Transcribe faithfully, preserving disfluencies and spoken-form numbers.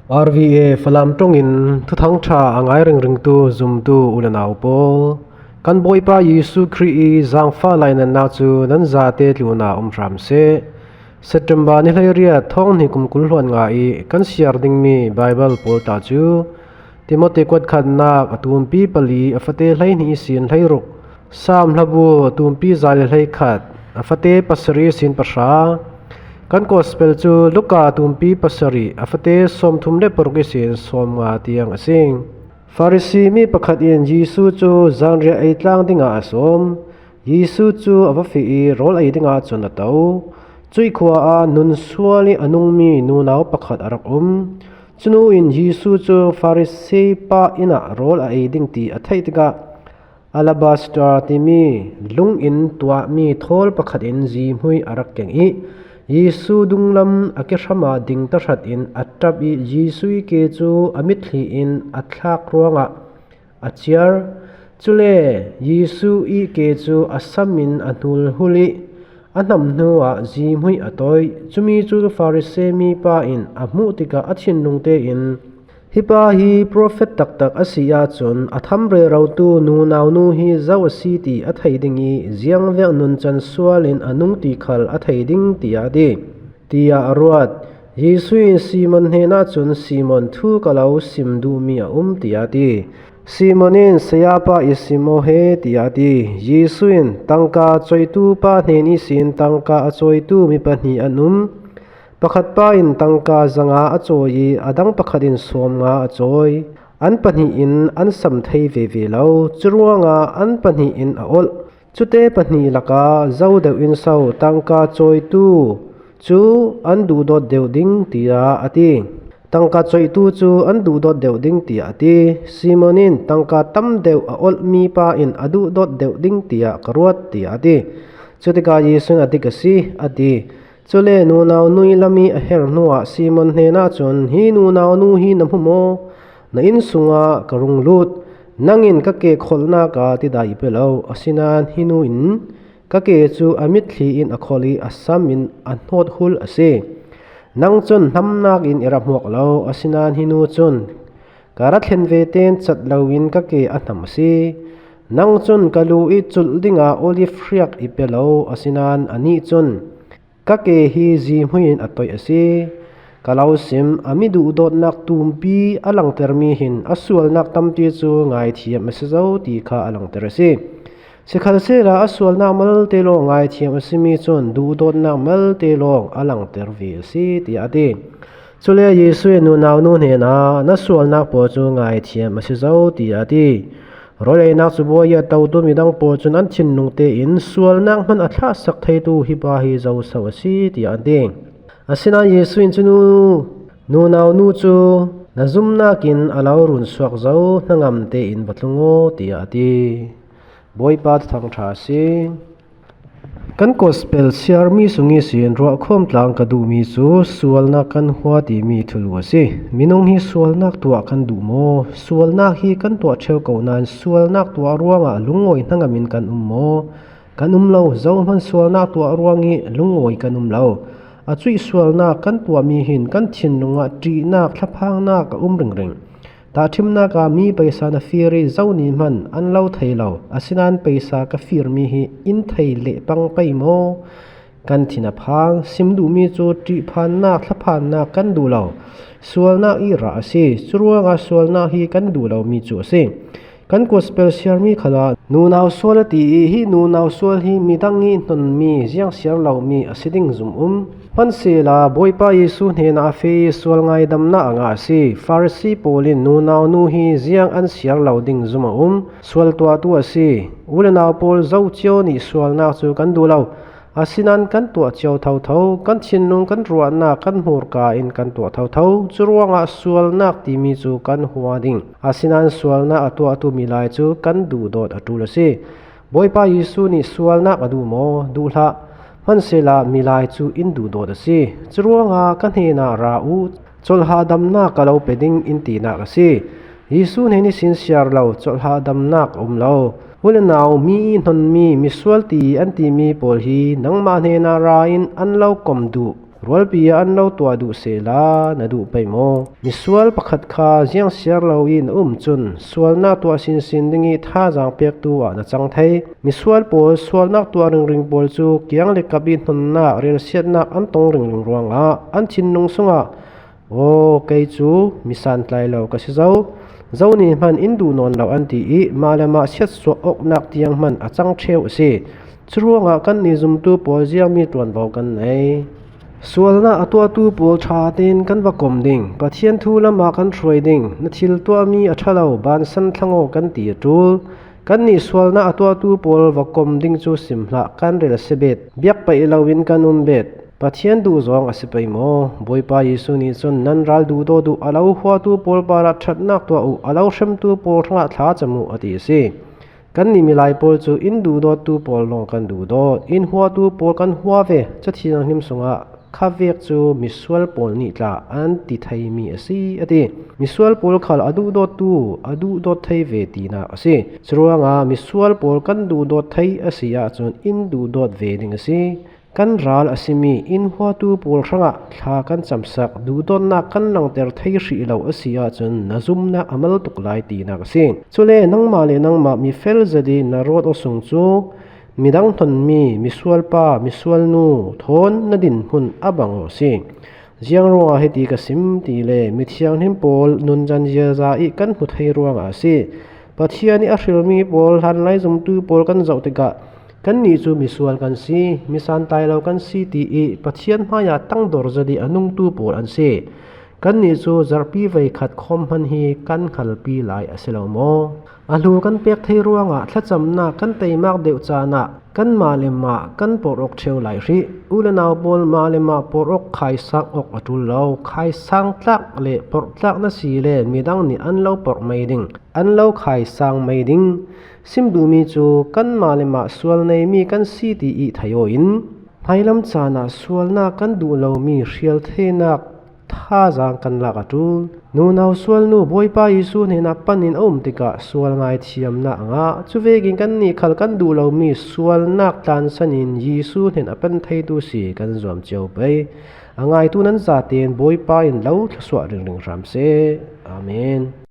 R V A Falam ṭawngin Thuthang ṭha a ngai ringringtu zumtu u le nau pawl, kan Bawipa Jesu Khrih i zangfah lainatna chu nan zate tluna um hram seh. September ni hleiriat, thawng hnih kum kul hluan nga i kan siar ding mi Bible pawl ta chu Timothy kuat khatnak a tumpi pali, a fate hleihnih ihsin hleiruk, Sam hlabu a tumpi za le hleikhat, a fate pasarih ihsin pahra, kan Gospel chu Luka a tumpi pasarih, a fate sawmthum le paruk ihsin sawmnga tiang a si. Farisi mi pakhat in Jesu cu zanriah ei tlang dingah a sawm. Jesu cu a va fih i rawl ei dingah cun a to. Cuih khua ah nun sual i a nungmi nunau pakhat a rak um. Cunu in Jesu cu Farisi pa inn ah rawl a ei ding ti a theih tikah, alabastar timi lung in tuahmi thawl pakhat in zihmui a rak keng i Jesu dunglam a kihram ah ding tahrat in a ṭap i Jesu i ke cu a mitthli in a thlak ruangah a ciar. Cule Jesu i ke cu a sam in a hnulhul i a hnam hnuah zihmui a toih. Cumi cu Farisi mipa in a hmuh tikah a thinlung tein, "Hi pa hi profet taktak a si ahcun a tham rerotu nunau nu hi zo a si ti a thei ding i ziangvek nuncan sual in a nung ti khal a thei ding," tiah a ti, tiah a ruat. Jesu in Simon hnenah cun, "Simon, thu ka lo sim duhmi a um," tiah a ti. Simon in, "Sayapa, i sim aw he," tiah a ti. Jesu in, "Tangka coitu pa hnen ihsin tangka a cawitu mi pahnih an um. Pakhat pa in tangka zanga a cawi i a dang pakhat in sawmnga a cawi. An pahnih in an sam thei veve lo. Curuangah an pahnih in a olh. Cute pahnih lakah zo deuh in so tangka cawitu cu an duhdawt deuh ding?" tiah a ti. "Tangka cawitu cu an duhdawt deuh ding," tiah a ti. Simon in, "Tangka tam deuh a olhmi pa in a duhdawt deuh ding tiah ka ruat," tiah a ti. Cutikah Jesu in, "A dik a si," a ti. Cule nunau nu i lam i a her hnuah Simon hnenah cun, "Hi nunau nu hi na hmu maw? Na inn sungah ka rung lut. Nang in ka ke kholhnak ah tidai i pe lo. Asinain hi nu in ka ke cu a mitthli in a kholh i a sam in a hnawthul a si. Nang cun hnamnak in i ra hmuak lo, asinain hi nu cun ka ra thlen ve tein cat loin ka ke a hnam a si. Nang cun ka lu i culh dingah olive hriak i pe lo, asinain anih cun ka ke hi zihmui in a toih a si. Ka lo sim, a mi duhdawtnak tumpi a langtermi hin a sualnak tampi cu ngaithiam a si zo ti kha a langter a si. Sikhalsehla a sualnak malte lawng ngaithiam a simi cun duhdawtnak malte lawng a langter ve a si," tiah a ti. Cule Jesu in, "Nunau nu hnenah na sualnak pawl cu ngaithiam a si zo," tiah a ti. Rawl einak cabuai i a totu midang pawl cun an thinlung tein, "Sualnak hman a thlahsak theitu hi pa hi zo so a si?" tiah an ti. Asinain Jesu in, "Cunu nunau nu cu na zumnak in a lo runsuak zo, hnangam tein va tlung aw," tiah a ti. Bawipa Thuthang ṭha a si. Kan Gospel siarmi sung ihsin ruahkhawm tlang ka duhmi cu sualnak kan hua timi thulu a si. Minung hi sualnak tuah kan duh maw? Sualnak hi kan tuah ṭheo ko nain sualnak tuah ruangah lungawi hnangam in kan um maw? Kan um lo. Zohman sualnak tuah ruang i lungawi kan um lo. A cuih sualnak kan tuahmi hin kan thinlung ah ṭihnak, thlaphangnak a um ringring. Tahṭhimnak ah mi paisa na fir i zo ni hman an lo thei lo, asinain paisa ka firmi hi in thei leh pang pei maw? Kan thin a phang. Sim duhmi cu ṭihphannak, thlaphannak kan duh lo. Sualnak i rah a si. Curuangah sualnak hi kan duh lomi cu a si. Kan Gospel siarmi khalah nunau sual a ti i, hi nunau sual hi midang i hnonmi, ziang siar lomi a si ding zum um. Hmansehla Bawipa Jesu hnenah a feh i sual ngaidamnak a ngah a si. Farasi pawl in nunau nu hi ziang an siar lo ding zum a um. Sual tuahtu a si. U le nau pawl, zo cio nih sualnak cu kan duh lo. Asinain kan tuah cio thotho, kan thinlung, kan ruahnak, kan hmurka in kan tuah thotho. Curuangah sualnak timi cu kan hua ding. Asinain sualnak a tuahtu milai cu kan duhdawt a ṭul a si. Bawipa Jesu nih sualnak a duh maw? Duh hlah. Hmansehla milai cu in duhdawt a si. Curuangah ka hnenah ra u, colh hahdamnak ka lo pe ding in tinak a si. Jesu hnen ihsin siar lo, colh hahdamnak a um lo. U le nau, mi i hnonmi, misual ti an timi pawl hi nangmah hnenah ra in an lo kom duh Rualpi ah an lo tuah duh sehla na duh pei maw? Misual pakhat kha ziang siar lo in a um cun sualnak tuah sinsin ding ih thazaang pektu ah na cang thei. Misual pawl sualnak tuah ringring pawl cu kiang le kap ih hnonnak, relsiatnak an tong ringring ruangah an thinlung sungah, "Aw, kei cu misantlai lo ka si zo, zo ni hman in duh nawn lo," an ti ih mah le mah siatsuah awknak tiang hman a cang ṭheu a si. Curuangah kannih zumtu pawl ziangmi ṭuanvo kan nei? Sualnak a tuahtu pawl ṭha tein kan va kom ding, Pathian thu lamah kan hruai ding, na thil tuahmi a ṭha lo, bansan thlang aw kan ti a ṭul. Kannih sualnak a tuahtu pawl va kom ding cu sim hlah, kan rel a si bet, biak paih loin kan um bet. Pathian duhzawng a si pei maw? Bawipa Jesuh nih cun, "Nan ral duhdawt uh, a lo huatu pawl parah ṭhatnak tuah uh, a lo hremtu pawl hrangah thlacam uh," a ti a si. Kannih milai pawl cu in duhdawttu pawl lawng kan duhdawt, in huatu pawl kan hua ve, Cathiang hnim sungah khavek cu misual pawl nih tla an ti theimi a si, a ti. Misual pawl khal a duhdawttu a duhdawt thei ve tinak a si. Curuangah misual pawl kan duhdawt thei a si ahcun in duhdawt ve ding a si. Kan ral a simi in huatu pawl hrangah thla kan camsak, duhdawtnak kan langter thei hrih lo a si ahcun na zumnak a mal tuk lai tinak a si. Cule nangmah le nangmah mi fel zet ih na rawt aw sung cu midang hnonmi misual pa, misual nu thawn na dinhmun a bang aw a si. Ziang ruangah hiti ka sim ti le mithianghlim pawl nuncan ziaza ih kan hmu thei ruangah a si. Pathian ih a hrilmi pawl hlanlai zumtu pawl kan zoh tikah kannih cu misual kan si, misantlai lo kan si ti ih Pathian hmaiah tangdor zet ih a nungtu pawl an si. Kannih cu zarhpi veikhat khawm hman hi kan hngalpi lai a si lo maw? A hlu kan pek thei ruangah thlacamnak kan teimak deuh caan ah kanmah le mah kan porh awk ṭheu lai hrih. U le nau pawl mah le mah porh awk khaisang awk a ṭul lo. Khaisang tlak le porh tlak na si le midang nih an lo porh mei ding, an lo khaisang mei ding. Sim duhmi cu kanmah le mah sual neimi kan si ti ih thei aw in, hmailam caan ah sualnak kan duh lomi hrial theinak thazaang kan lak a ṭul. Nunau sualnu, Bawipa Jesuh hnenah pan in a um tikah sual ngaithiamnak a ngah. Cuvekin kannih khal kan duh lomi sualnak tlansan in Jesuh hnen a pan theitu si kan zuam cio pei. A ngaitu nan zatein Bawipa in lo thluasuah ringring hram seh. Amen.